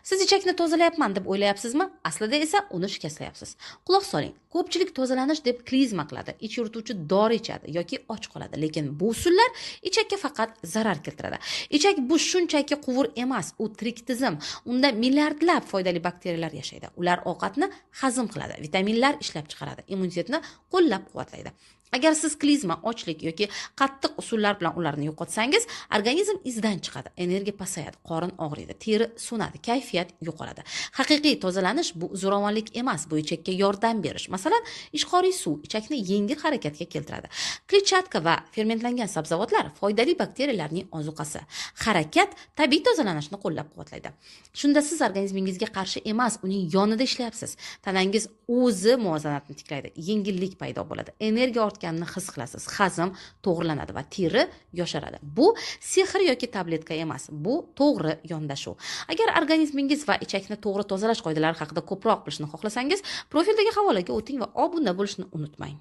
Siz ichakni tozalayapman deb o'ylayapsizmi? Aslida esa uni shikastlayapsiz. Quloq soling. Ko'pchilik tozalanish deb klizma qiladi, ich yurituvchi dori ichadi yoki och qoladi. Lekin bu usullar ichakka faqat zarar keltiradi. Ichak bu shunchaki quvur emas, u tirik tizim. Unda milliardlab foydali bakteriyalar yashaydi. Ular ovqatni hazm qiladi, vitaminlar ishlab chiqaradi, immunitetni qo'llab-quvvatlaydi. Agar siz klizma, ochlik yoki qattiq usullar bilan ularni yo'qotsangiz, organizm izdan chiqadi, energiya pasayadi, qorin og'riydi, teri so'nadi, kayfiyat yo'qoladi. Haqiqiy tozalanish bu zo'ravonlik emas, bu ichakka yordam berish. Masalan, ishqoriy suv ichakni yengil harakatga keltiradi. Kletchatka va fermentlangan sabzavotlar foydali bakteriyalarning ozuqasi. Harakat tabiiy tozalanishni qo'llab-quvvatlaydi. Shunda siz organizmingizga qarshi emas, uning yonida ishlayapsiz. Tanangiz o'zi muvozanatni tiklaydi, yengillik paydo bo'ladi, energiya ortganini his qilasiz, hazm to'g'rilanadi va teri yosharadi. Bu sehr yoki tabletka emas, bu to'g'ri yondashuv. Agar organizmingiz va ichakni to'g'ri tozalash qoidalari haqida ko'proq bilishni xohlasangiz, profildagi havolaga o'ting va obuna bo'lishni unutmang.